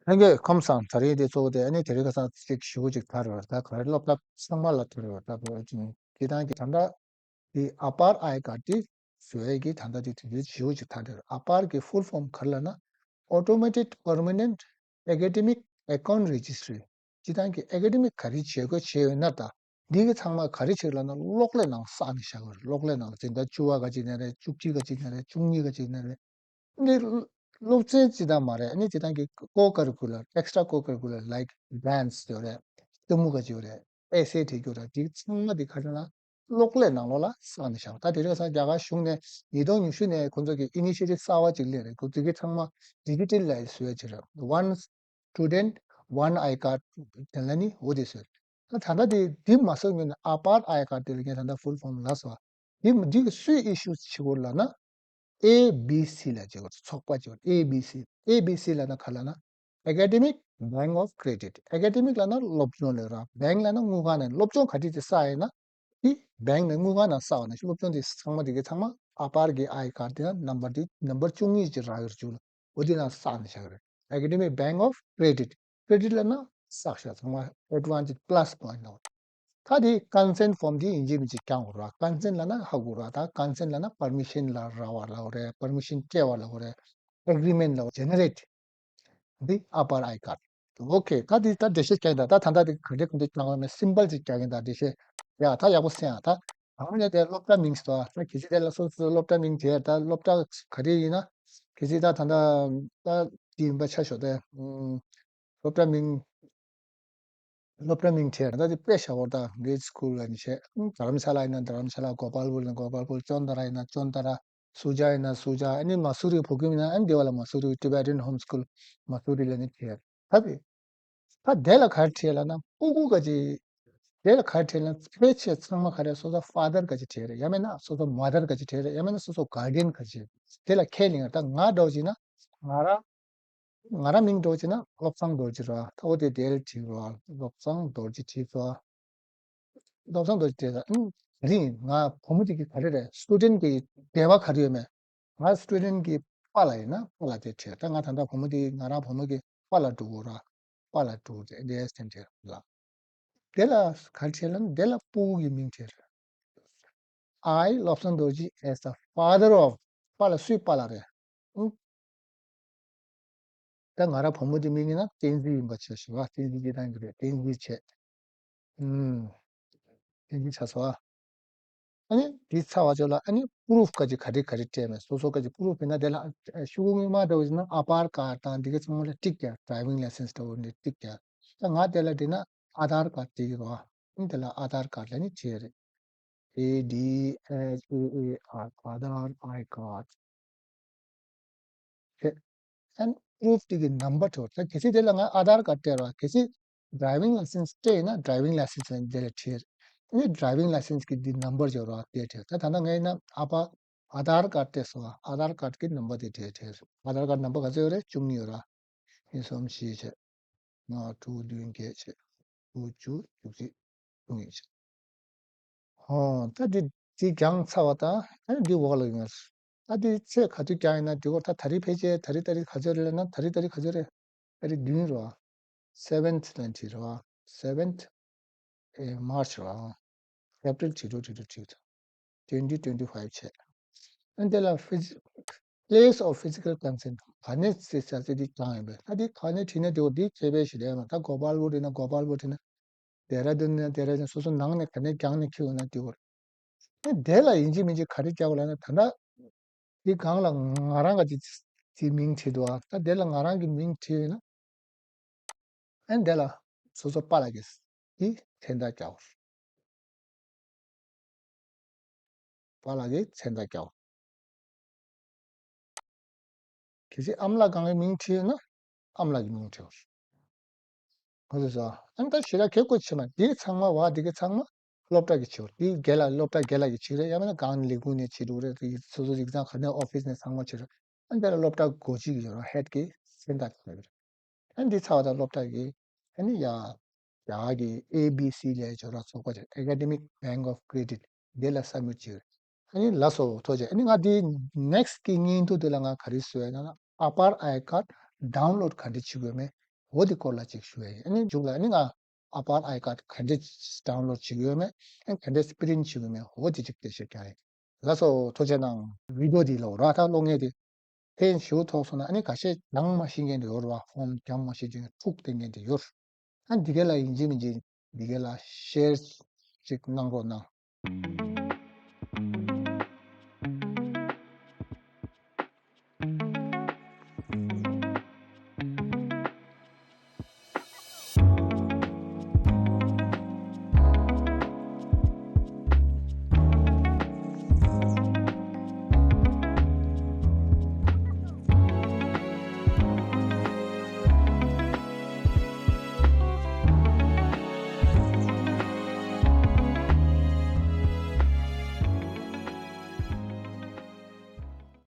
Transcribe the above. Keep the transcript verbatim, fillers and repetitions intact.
ལྷན་རྒྱས་ཁམས་བཟང་། ད་རེས་དེ་གཙོ་བོ་དེ་ཨ་ནི་དེ་རིང་ཁ་སང་ཅིག་ཞུ་གི་ཅིག་ཐར་བར་ད་ག་རེ་སློབ་གྲྭ་ཚང་མ་ལ་ཐུག་རེ་བ་ད་བོད་ཀྱི་དེ་དང་གི་ད་ལྟ་དེ་ཨ་པར་ཨའི་ཀར་དེ་བཟོ་ཡས་ཀྱི་ད་ལྟ་དེ་དེ་འདྲའི་ཞུ་གི་ཅིག་ཐར་རེ་བ། ཨ་པར་གི་ཕུལ་ཕོམ་ག་རེ་ལབ་ན། Automated Permanent Academic Account Registry། སྤྱིར་བཏང་གི་ཨེ་ཀ་ཌེ་མིག་ག་རེ་བྱེད་དགོས་བྱས་ཡོད་ན་ད་འདི་གི་ཚང་མ་ག་རེ་བྱེད་ལབ་ན་གློག་ཀླད་ནང་བསགས་ནས་བཞག་དགོས་རེད། གློག་ཀླད་ནང་འཛིན་གྲྭ་བཅུ་པ་ག་ཅིག་ནས་རེད། བཅུ་གཅིག་ག་ཅིག་ནས་རེད། བཅུ་གཉིས་ག་ཅིག་ནས་རེད། འདི་སློབ་ཚན་ཅིག་དང་མ་རེད། ཨ་ནི་སྤྱིར་བཏང་གི་ཀོ་ཀར་ཀུ་ལར་ཨེག་སི་ཊ་ཀོ་ཀར་ཀུ་ལར་ལའིཀ་ཌན་སི་ཡོད་རེད། རྩེད་མོ་ག་ཅིག་ཡོད་རེད། ཨེ་སེ་བྲིས་རྒྱུ་རེད། འདི་ཚང་མ་འདི་ག་རེ་ལབ་ན་གློག་ཀླད་ནང་ལོགས་ལ་བསགས་ནས་བཞག་ད་དེ་རིང་ཁ་སང་རྒྱ་གར་གཞུང་ནས་ཉིས་སྟོང་ཉི་ཤུ་ནས་ཁོང་ཚོ་གི་ཨི་ནི་ཤི་ཡེ་ཊིབ་གསར་པ་ཅིག་སླེབས་རེད། ཁོ་ཚོ་གི་ཚང་མ་ཌི་ཇི་ཊལ་ལ་བཟོ་ཡ་ཅིག་རེད། One Student One I Card དེ་ལ་ནི་འོ་དེ་བཟོས། ད་ད་ལྟ་དེ་འདི་མ་བཟོ་སྔོན་ནས་ཨ་པར་ཨའི་ཀར་དེ་ལ་ངས་ད་ལྟ་ཕུལ་ཕོམ་ལབ་སོང་། འདི་འདི་གི་སུས་ཨི་ཤུ་བྱེད་དགོས་ལབ་ན། ཨེ་བི་སི་ལ་བྱེད་དགོས། ཚོགས་པ་བྱེད་དགོས། ཨེ་བི་སི། ཨེ་བི་སི་ལབ་ན་ག་ལབ་ན། Academic Bank of Credit། ཨེ་ཀ་ཌེ་མིག་ལབ་ན་སློབ་སྦྱོང་ལབ་ར། བེང་ལབ་ན་དངུལ་ཁང་ནས་སློབ་སྦྱོང་ག་རེ་དེ་བསགས་ཡིན་ན། དེ་བེང་ནས་དངུལ་ཁང་ནང་བསགས་པ་ནང་བཞིན་སློབ་སྦྱོང་དེ་ཚང་མ་དེ་གའི་ཚང་མ་ཨ་པར་གྱི་ཨའི་ཀར་དེ་ན་ནམ་བར་དེ་ནམ་བར་བཅུ་གཉིས་ཀྱི་རག་ཡོད་རེད་ཅུ་ལ། འོ་དེ་ནང་བསགས་ནས་བཞག་རེད། Academic Bank of Credit། ཀྲེ་ཌིཊ་ལབ་ན་བསགས་བཞག་ཚང་མ་ཨེ་ཌི་ཝན་སི་པ་ལ་སི་པོ་ཡིན་ནོ། ད་དེ་ཀོན་སེན་ཕོམ་དེ་ཡིན་གཅིག་མིན་གཅིག་བཀང་དགོས་ར། ཀོན་སེན་ལབ་ན་ཧ་གོ་ར། ད་ཀོན་སེན་ལབ་ན་པར་མི་ཤན་ལ་རག་པ་ལབ་རེད། པར་མི་ཤན་སྤྲད་པ་ལབ་རེད། ཨེ་གི་རི་མེན་ལབ་ཇེ་ནེ་རེཊ། འདི་ཨ་པར་ཨའི་ཀར། ཨོ་ཁེ། ད་འདི་ད་འགྲེལ་བཤད་རྒྱག་ཡིན་ད། ད་ད་ལྟ་འདི་ག་འདྲས་ག་འདྲས་རྐྱང་བ་མེད། སིམ་པལ་ཅིག་རྒྱག་ཡིན་ད། འགྲེལ་བཤད་ཡ་ད་ཡག་པོ་གསན་ཨ། ད་ད་ང་ནས་དེ་སློབ་གྲྭ་མིང་ཟེར་བ། ད་གལ་སྲིད་དེ་ལ་སོ་སོ་སློབ་གྲྭ་མིང་བྲིས་ད་སློབ་གྲྭ་ག་རེ་ཡིན་ན། གལ་སྲིད་ད་ད་ད་ད་འདི་ཡིན་པ་ཆ་ཞོག་དེ། སློབ་གྲྭ་མིང་། སློབ་གྲྭ་མིང་བྲིས་ད་དེ་དཔེ་བཞག་པར་ད་གི་སི་ཀུལ་ལ་ནི་བྱས། རྡ་རམ་ཤ་ལ་ཡིན་ན་རྡ་རམ་ཤ་ལ། གོ་པལ་པུར་ཡིན་ན་གོ་པལ་པུར། ཅོན་ཏ་ར་ཡིན་ན་ཅོན་ཏ་ར། སུ་ཇ་ཡིན་ན་སུ་ཇ། ཨ་ནི་མ་སུ་རི་བོད་ཁྱིམ་ཡིན་ན་ཨ་ནི་དེ་བ་ལ་མ་སུ་རི། Tibetan Home School མ་སུ་རི་ལ་ནི་བྲིས། ད་དེ་ད་དེ་ལ་ག་རེ་བྲིས་ལབ་ན་ཕྲུ་གུ་ག་ཅིག་དེ་ལ་ག་རེ་བྲིས་ལབ་ན་ཕལ་ཆེར་ཚང་མ་ག་རེ་སོ་སོ་ཕ་དར་ག་ཅིག་བྲིས་རེད། ཡང་མིན་ན་སོ་སོ་མ་དར་ག་ཅིག་བྲིས་རེད། ཡང་མིན་ན་སོ་སོ་གར་ཌི་ཡན་ག་ཅིག་དེ་ལ་ཁས་ལེན་ཡོད། ད་ང་འདྲ་བོ་ཅིག་ན་ང་རང་ང་རང་མིང་འདྲ་བོ་བྱས་ན་བློ་བཟང་རྡོ་རྗེ་ར། ད་འོ་དེ་དེར་བྲིས་ར། བློ་བཟང་རྡོ་རྗེ་བྲིས་སོ། བློ་བཟང་རྡོ་རྗེ་བྲིས་ས། ཨང་། རིང་ང་བུ་མོ་དེ་གི་ག་རེ་རེད། སི་ཊུ་ཌེན་ཊི་གི་འབྲེལ་བ་ག་རེ་ཡོད་མེད། ང་སི་ཊུ་ཌེན་ཊི་གི་པཱ་ལགས་ཡིན་ན་པཱ་ལགས་དེ་བྲིས། ད་ང་ད་ལྟ་བུ་མོ་དེ་ང་རང་བུ་མོ་གི་པཱ་ལགས་འགྲོ་གོ་ར། པཱ་ལགས་འགྲོ་རེད། དེ་སེམས་ཁྲལ་ལ། དེ་ལ་ག་རེ་བྲིས་ལབ་ན་དེ་ལ་སྤུ་གུ་གི་མིང་བྲིས་རེད། I བློ་བཟང་རྡོ་རྗེ as the father of པཱ་ལགས་སུའི་པཱ་ལགས་རེད། ཨང་། ད་ང་རང་བུ་མོ་དེ་མིང་ཡིན་ན་བསྟན་འཛིན་ཡིན་པ་བྱས་ཞུ་བ། བསྟན་འཛིན་སྐྱེ་སྟངས་ཀྱི་རེད། བསྟན་འཛིན་བྱས། ཨུམ། བསྟན་འཛིན་ཆགས་སོང་ཨ། ཨ་ནི་དེ་ཚར་བ་ཅོག་ལ་ཨ་ནི་པུ་རུབ་ག་ཅིག་ག་རེ་ག་རེ་སྤྲད་མེད། སོ་སོ་ག་ཅིག་པུ་རུབ་ཡིན་ན་དེ་ལ་ཤོག་གུ་སྔོན་མ་འདྲ་བོ་ཡིན་ན་ཨ་དྷར་ཀར་དང་འདི་ག་ཚང་མ་ལ་ཊིག་རྒྱག Driving License འདྲ་བོ་འདི་ཊིག་རྒྱག་ད་ང་དེ་ལ་བྲིས་ན་ཨ་དྷར་ཀར་ཊིག་རོ། ཨ་ནི་དེ་ལ་ཨ་དྷར་ཀར་ལ་ནི་བྲིས་རེད། A D H A A R Aadhaar I card ཨན་པུ་རུབ་དེ་གི་ནམ་བར་འབྲི་བ། ད་གལ་སྲིད་དེ་ལ་ང་ཨ་དྷར་ཀར་སྤྲད་ར། གལ་སྲིད་ཌ་རའི་ཝིང་ལའི་སེན་སི་སྤྲད་ཡིན་ན་ཌ་རའི་ཝིང་ལའི་སེན་སི་ལ་འདི་ལ་བྲིས། ཨ་ནི་ཌ་རའི་ཝིང་ལའི་སེན་སི་གི་འདི་ནམ་བར་འབྱོར་བ་དེ་བྲིས། ད་ད་ལྟ་ངས་ཡིན་ན་ཨ་ཕ་ཨ་དྷར་ཀར་སྤྲད་སོང་བ། ཨ་དྷར་ཀར་གི་ནམ་བར་དེ་བྲིས་བྲིས། ཨ་དྷར་ཀར་ནམ་བར་ག་ཚོད་ཡོད་རེད། བཅུ་གཉིས་ཡོད་ར། གཉིས་གསུམ་བཞི་བྱས། ལྔ་དྲུག་བདུན་བརྒྱད་བྱས། དགུ་བཅུ་བཅུ་གཅིག་དྲུག་ཡོད་བྱས། ཧོ། ད་འདི་འདི་སྦྱངས་ཚར་བ་དང་ཨ་ནི་འདི་འོག་ལ་ཡོང་ཡ། ད་འདི་ཚེས་ག་དུས་སྦྱངས་ཡིན་ན་འདི་སྐོར་ད་ད་རེས་ཕལ་ཆེར་ད་རེས་ད་རེས་ག་ཚོད་རེད་ལབ་ན་ད་རེས་ད་རེས་ག་ཚོད་རེད། ད་རེས་བདུན་རེད་བ། སེ་བེན་ཐི་ལ་འཁྲིད་རེད་བ། སེ་བེན་ཐི་ཨེ་མར་ཆི་རེད་བ། ཨེ་པ་རིལ་ཁྲི་ཕྲུག་ཁྲི་ཕྲུག་ཁྲི་ཕྲུག་twenty twenty five བྱས། ཨ་ནི་དེ་ལ་ཕི་ཛི་place of physical consent ག་ནས་བྱས་བྱས་ཏེ་དེ་སྦྱངས་ཡོད་པས། ད་དེ་ག་ནས་བྲིས་ན་དེ་འོ་དེ་ཁྱད་པར་ཞིག་རེད་མ། ད་གོ་པལ་པུར་བྲིས་ན་གོ་པལ་པུར་བྲིས་ན། ལྡེ་ར་ལྡུན་ན་ལྡེ་ར་ལྡུན། སོ་སོ་ནང་ནས་ག་ནས་སྦྱངས་ནས་ཁྱེར་ཡོང་ན་དེ་འོ། ཨ་ནི་དེ་ལ་ཡིན་གཅིག་མིན་གཅིག་ག་རེ་རྒྱག་དགོས་ལབ་ན་ད་ལྟ་དེ་སྒང་ལ་ང་རང་ག་ཅིག་དེ་མིང་བྲིས་འདུག་ཨ། ད་དེ་ལ་ང་རང་གི་མིང་བྲིས་ཡོད་ན། ཨ་ནི་དེ་ལ་སོ་སོ་པཱ་ལགས་ཀྱིས་དེ་མཚན་རྟགས་རྒྱག་དགོས། པཱ་ལགས་ཀྱིས་མཚན་རྟགས་རྒྱག་དགོས། གལ་སྲིད་ཨ་མ་ལགས་སྒང་གི་མིང་བྲིས་ཡོད་ན་ཨ་མ་ལགས་ཀྱི་མིང་བྲིས་དགོས། ཧོ་སོ་སོ། ཨ་ནི་ད་ཞེ་དྲག་གལ་དགོས་ཆེ་མ་འདི་ཚང་མ་བ་འདི་གི་ཚང་མ་སློབ་གྲྭ་གི་བྱེད་པ། འདི་རྒན་ལགས་སློབ་གྲྭ་རྒན་ལགས་ཀྱི་བྱེད་རེད། ཡང་མིན་ན་སྒང་ནས་ལས་ཁུངས་ནས་བྱེད་འགྲོ་རེད། སོ་སོ་ཡིག་ཚང་ག་ནས་ཨོ་ཕིས་ནས་ཚང་མ་བྱེད་རེད། ཨ་ནི་དེ་ལ་སློབ་གྲྭ་འགོ་ཁྲིད་ཀྱི་ཡོད་རེད། ཧེད་ཀྱི་མཚན་རྟགས་ཡོད་རེད། ཨ་ནི་འདི་ཚར་བ་དང་སློབ་གྲྭ་གི་ཨ་ནི་ཡ་རྒྱ་གར་གྱི་ཨེ་བི་སི་ལབ་ཡ་ཅིག་ཡོད་ར། ཚོགས་པ་ཅིག Academic Bank of Credit འདི་ལ་སབ་མིཊ་བྱེད། ཨ་ནི་ལགས་སོ་ཐུགས་རྗེ་ཆེ། ཨ་ནི་ང་འདི་ནེག་སི་གི་བརྙན་ཐུང་འདི་ལ་ང་ག་རེ་བཟོས་ཡོད་ན་ཨ་པར་ཨའི་ཀར་ཌའུན་ལོཌ་ག་འདྲ་བྱེད་དགོས་མེད། འོ་དེ་སྐོར་ལ་ཅིག་ཞུ་ཡ་ཡིན། ཨ་ནི་མཇུག་ལ་ཨ་ནི་ང་ཨ་པར་ཨའི་ཀར་ག་འདྲས་ཌའུན་ལོཌ་བྱེད་ཀྱི་ཡོད་མེད། ཨ་ནི་ག་འདྲས་པི་རིན་ཊི་བྱེད་ཀྱི་ཡོད་མེད། འོ་དེ་ཅིག་དེ་བཤད་རྒྱུ་ཡིན། ལགས་སོ། ཐུགས་རྗེ་གནང་། བི་ཌིའོ་འདི་ལ་རག་ཐག་ཀློག་མཁན་དེ་ཕན་ཞེ་པོ་ཐོགས་སོང་ན། ཨ་ནི་ཁ་ཤས་སྦྱང་མ་ཤེས་མཁན་དེ་ཡོད་རེད་བ། ཧོམ་སྦྱང་མ་ཤེས་མཁན། འཁྲུག་བསྡད་མཁན་དེ་ཡོད་རེད། ཨ་འདི་ག་ལ་ཡིན་གཅིག་མིན་གཅིག་འདི་ག་ལ་ཤེར་ཅིག་གནང་རོགས་གནང་།